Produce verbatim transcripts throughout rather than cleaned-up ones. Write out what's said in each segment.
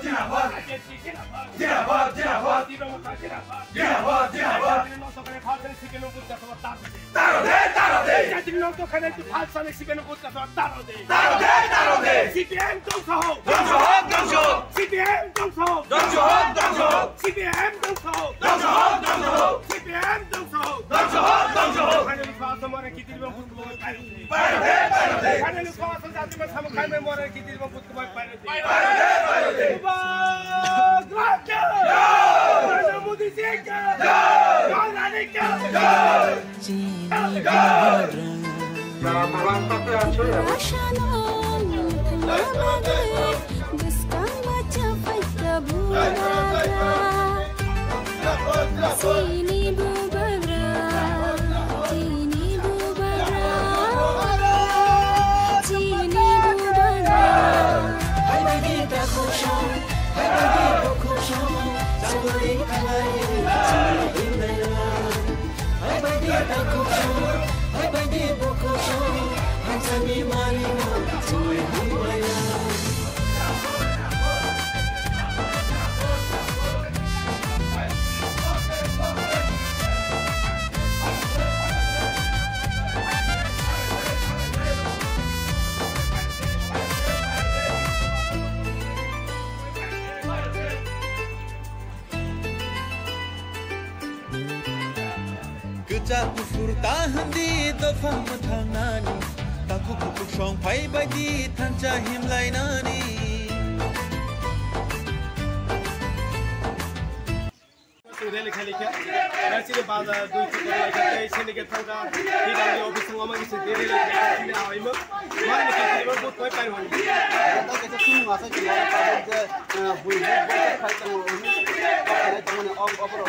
Zindabad! Zindabad, zindabad! Zindabad, zindabad! Zindabad, zindabad! Zindabad, zindabad! Taro de, taro de! Jati nokto khane tu falsa ne sibe no butka so taro de. Taro de, taro de! C P M dongso ho! Dongso ho, dongso ho! C P M dongso ho! Dongso ho, dongso ho! C P M dongso ho! Dongso ho, dongso ho! C P M dongso ho! Dongso ho, dongso ho! Khane ni falsa mare kitir ba butka so taro de. Taro de, taro de! Khane ni falsa jati ma samu khane mare kitir ba butka so taro de. Taro de, taro de! Bubagra ki! Narendra Modi ji ki! Jai! Jai! Jai! Jai! Chini bubagra, chini bubagra, chini bubagra. Hai bai di ta khosong, hai bai di bo khosong, chagori khalai, chini himlai. Hai bai di ta khosong, hai bai di bo khosong, hai chami mari mo, chini himlai. Kwchak kufur ta hwndi dopha mwthangnani, takhuk bukhuk song phai bai di thansa himlainani. Chwng rally khai laikha. Chini bazar dui chukor laikha, tei sini ke thangkha. P W D office thangma khe chwng rally khai chini awaima. Mani ke chini booth koi pai hwn. Kaisa chini masa chini tabuk je, eh, bui bui bui khai tong. Khai tong mani ob ob ro.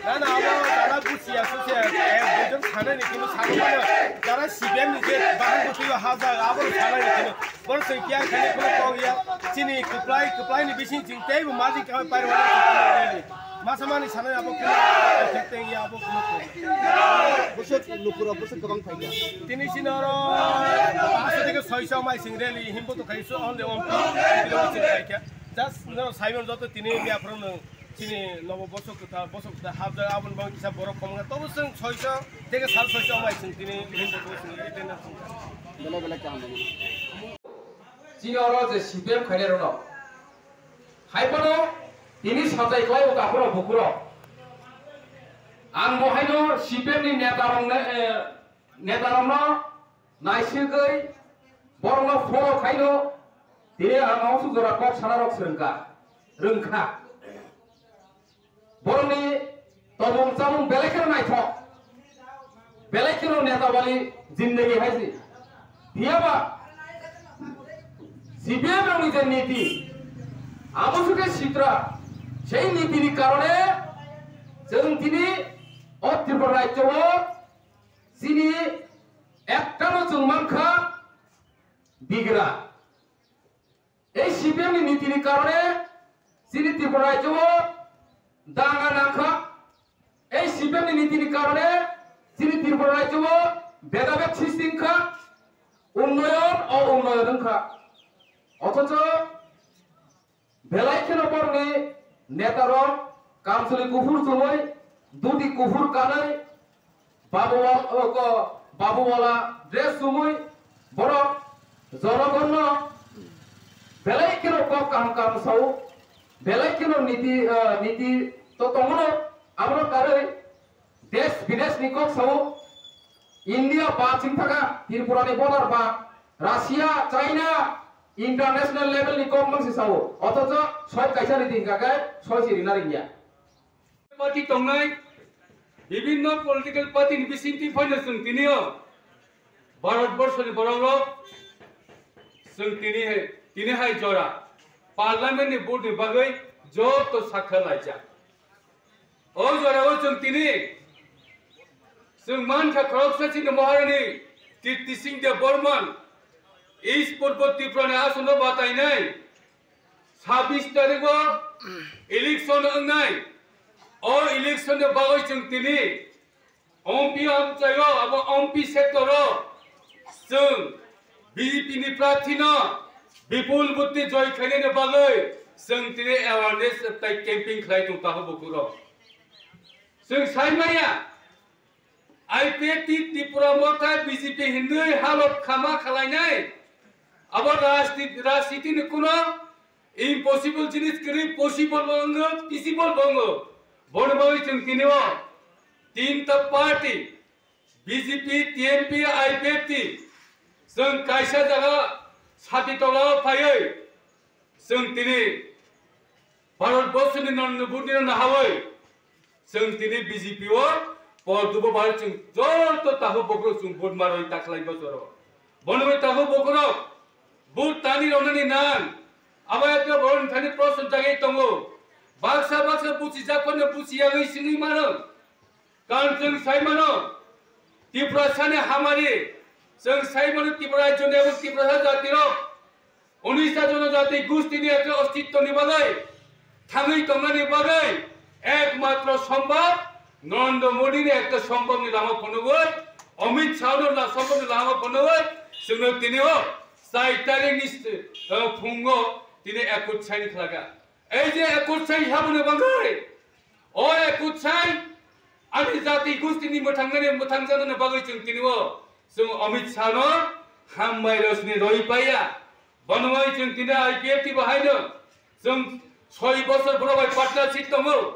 Na na abo dara busia susia, eh, bujon khana ni kunu sabo mano. Dara C P M ni je bahan butuyo haja abo khana ni kunu. Borok chwng kiyang khainai kheno kok ya. Chini kwplai, kwplai ni bising chwng teibo majik khe pai rwna rwna rwna. Masa mani sanai abo kheno effect tei ya abo kheno kok. Bwswk lukurok bwswk kwbang phaikha. Tini chini oro paanso theke soiso mai sing rally himbo to khai so only on. Tini chwng phaikha. Just no Simon joto tini miya phoro no. Chini nobo bosok kwthar, bosok kwthar hapjak aboni bagwi kisa borok khomkha. Tobo chwng soiso theke sal soiso mai chwng tini himbo to chwng attendance wngkha. Belai belai kaham wngo. Chini oro je C P M khainai rokno hai phano tini sajai khlai o takhurok bukhurok. Ang bo haino C P M ni neta rokno, eh, neta rokno naisingwi borokno follow khaino tini ang mausu jora kok sana rok swrwngkha, rwngkha. Borokni tongmung chamung belai kheno naithok, belai kheno neta bali jindagi hai si. Phiyaba C P M rokni je niti, abo suke sitra, sei nitini karone chwng tini o Tripura rajyo o chini ektano chwng mankha bigra. Ei C P M ni nitini karone chini Tripura rajyo o danga nangkha. Ei C P M ni nitini karone chini Tripura rajyo o bedabed sisti wngkha, unnoyon o unnoyon wngkha. Othocho belai kheno borokni netarok kamchwlwi kuphur chumui, duti kuphur kanwi, Babu wal-, o, ko, babu wala dress sumui borok jonogonno belai kheno kok kaham kaham sao, belai kheno niti, eh, niti to tongo, abono karwi desh bidesh ni kok sao, India ba chingthaga, Tripura ni border ba, Russia, China, international level ni kok mangsi sao, othocho soi kaisa niti hingka khe soi si rina ringya. Party tongnai, bibinno political party ni bisingtwi phaino chwng tinio Bharat borso ni borok rok chwng tini hai, tini hai jora parliament ni vote ni bagwi joto sakha laijak. O jora o chwng tini chwng mankha khoroksa chini Maharani Kirti Singh Debbarman East Purbo Tripura ni asono batainai Sabis tarikh o election wngnai. O election ni bagwi chwng tini M P amchaio, abo M P sector o chwng B J P ni prarthi no Bipul Butti joy khainani bagwi chwng tini awareness tei camping khlai tong taho bukurok. Chwng sai maya, I P F T Tipra Motha B J P hinwi halok khama khalainai. Abo rajnit-, rajniti ni kuno impossible jinis kwrwi possible bo wngo, feasible bo wngo. Bono bagwi chwng tini o tinta party, B J P, T M P, I P F T, chwng kaisa jaga sati tola o phaiwi chwng tini Bharat Borsho ni Narendra Modi no nahawi chwng tini B J P o por dubo bai chwng joto tahu bokhorok chwng vote marwi takhlai bosoro. Bono bai tahu bokhorok vote tani rwnani nang. Abo ekta borok ni thani proshno jagwi tongo. Baksa baksa buchi jak phano buchi yagwi singwi mano. Karon chwng sai mano, Tiprasani hamari, chwng sai mano Tipra rajyoni abo Tiprasa jatirok Unisha jonojati gustini ekta ostitwni bagwi thangwi tongnani bagwi ekmatro sombab Narendra Modini ekta sombabni lama phunugwi, Amit Shahno la sombabni lama phunugwi chwngno tini o chai tarikni s-, eh, phungo tini ekut sign khlaga. Ei je ekut sign haboni bagwi, o ekut sign ani jati gustini mwthangnani mwthangjaknani bagwi chwng tini o chwng Amit Shahno hambai rosni roi paiya. Bono bai chwng tini I P F T bo haino chwng soi bosor borok bai partnership tongo.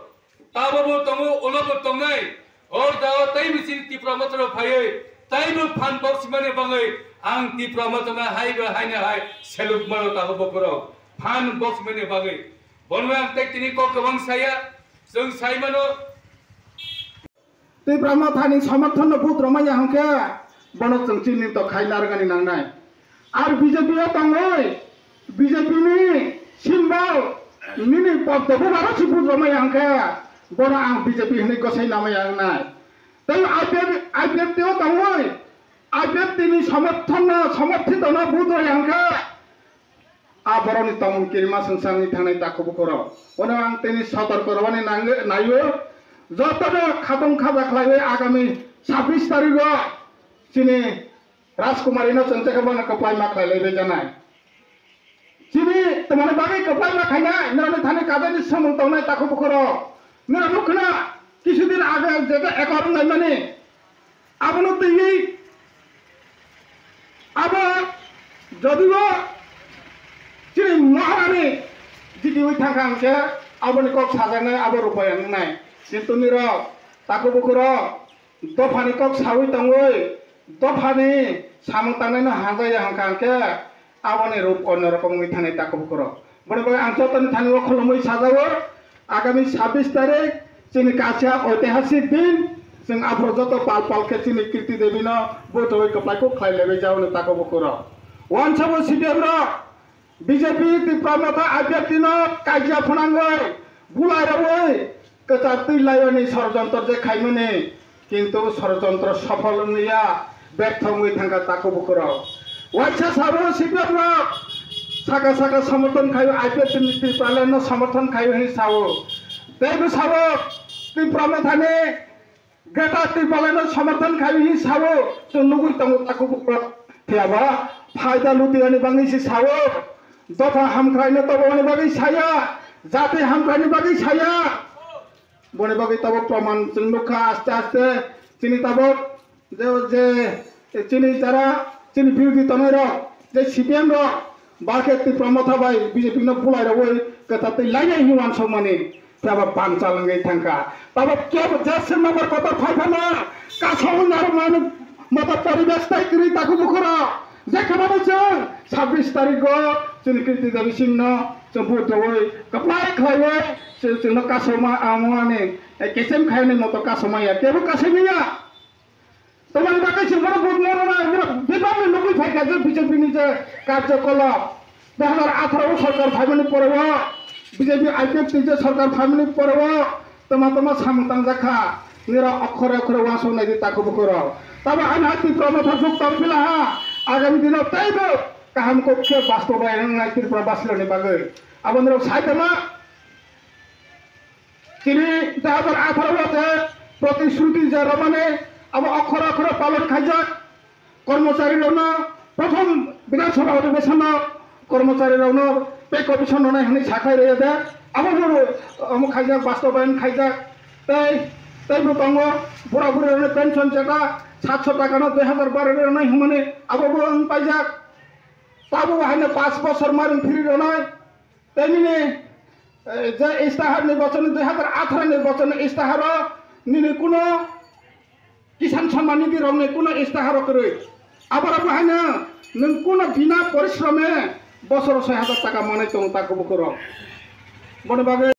Tabo bo tongo, ulo bo tongnai. O jaga tei bisi Tipra Motha rok phaiwi tei bo phan box mani bagwi ang Tipra Motha no hai bo haino hai seluk mano taho bokhorok phan box mani bagwi. Bono bai ang tei tini kok kwbang saya, chwng sai mano. Tipra Mothani somorthon no vote rwmaya hwnkhe bono chwng chini to khai narwkani nangnai. Ar B J P o tongwi B J P ni symbol nini pokto bo aro si vote rwmaya hwnkhe bono ang B J P hinwi gosai namaya wngnai. Tei I P F, I P F T o tongwi I P F T ni somorthon no, somorthito no vote rwya hwnkhe a borokni tongmung kirima swngcharni thangnai takhuk bukhurok. Bono ang tini sotorko rwmani nang-, naio. Jotono khatung khaja khlaiwi agami sabbish tarigo chini Rajkumari no chwng chekhe bono kwplai ma khlai lai bai janai. Chini twmani bagwi kwplai ma khainai, norokni thani kajaini samung tongnai takhuk bukhurok. Norok nukha na, kisudin age jeta ekor wnglaimani. Abono twiwi abo jodibo chini Maharani jikiwi thangkha hwnkhe aboni kok sajaknai abo rupaya wngnai. Kintu nirok takhuk bukhurok dophani kok sawi tongwi dophani samung tangnaino hamjaya hwnkha hwnkhe aboni rup onno rokom wngwi thanai takhuk bukhurok. Boni bagwi ang jotoni thani o khulumwi sajao, agami sabbish tarik chini kaisa oitihasik din, chwng aphuru joto pal pal khe chini Kirti Devi no bwtwi kwplai kuk khlai laibai jao hwnwi takhuk bukhurok. Wansabo C P M rok, B J P, Tipra Motha, I P F T no kaijia phwnangwi, bulai rwui, kwchar twi laiwani sorojontro je khaimani, kintu sorojontro sophol wngya, bertho wngwi thangkha takhuk bukhurok. Waisa sabo C P M rok saka saka somorthon khaio, I P F T ni Tipraland no somorthon khaio hwnwi sao. Teibo sabo Tipra Mothani Greater Tipraland no somorthon khaio hwnwi sao. Chwng nugwi tongo takhuk bukhurok. Phiyaba phaida lutiyani bagwi se sao. Dopha hamkraino toboni bagwi saya. Jati hamkraini bagwi saya. Boni bagwi tabok proman chwng nukha aste aste chini tabok je, je chini jara chini birodhi tongnai rok je C P M rok bakhe Tipra Motha bai B J P no bulai rogwi kwchar twi lainai hinwi wansokmani tabo panchal wngwi thangkha. Tabok kebo je swnambar kotor phai phano kasao narwkmani moto poribesh tai kwrwi takhuk bukhurok. Je khwnano chwng sabbish tarigo chini Kirti Devi Singh no chwng vote rwui kwplai khlaiwi chwng, chwngno kasoma amani, eh, kesem khaini moto kasoma ya, kebo kasai ya. Tomoni bagwi chwng bono vote no rwnai, bebakni nugwi phaikha je B J P ni je karjokolop. Dui hazar atharo o sorkar phaimani pore o, B J P I P F T je sorkar phaimani pore o, tama tama samung tangjak kha. Nira okhore okhore uansuk nai di takhuk bukhurok. Tabo ani hai Tipra Motha juk tong pila ha. Agami dino teibo kaham kok khe bastobayan wngnai Tripura basirokni bagwi. Abo nirok sai tama chini dui hazar atharo o je protishruti je romani abo okhore okhore palon khaijak. Kormochari rokno prothom Bidhan Sabha Adhibeshon o Kormochari rokno pay commission rwnai hwnwi sakhai rwya de, abo bo omo khaijak, bastobayan khaijak. Tei, tei bo tongo bura buri rokno pension jeta satso taka no dui hazar baro rwnai hwnmani abo bo wng paijak. Tabuk haino panch bosor marung phiri rwnai. Tei nini, eh, je istihar ni bochorni dui hazar atharo ni bochorni istiharo nini kuno Kisan Samman Nidhi rokni kuno istiharo kwrwi. Aborok bo haino nwng kuno bina porishrome bosoro soi hazar taka manwi tongo ta kubui rok. Boni bagwi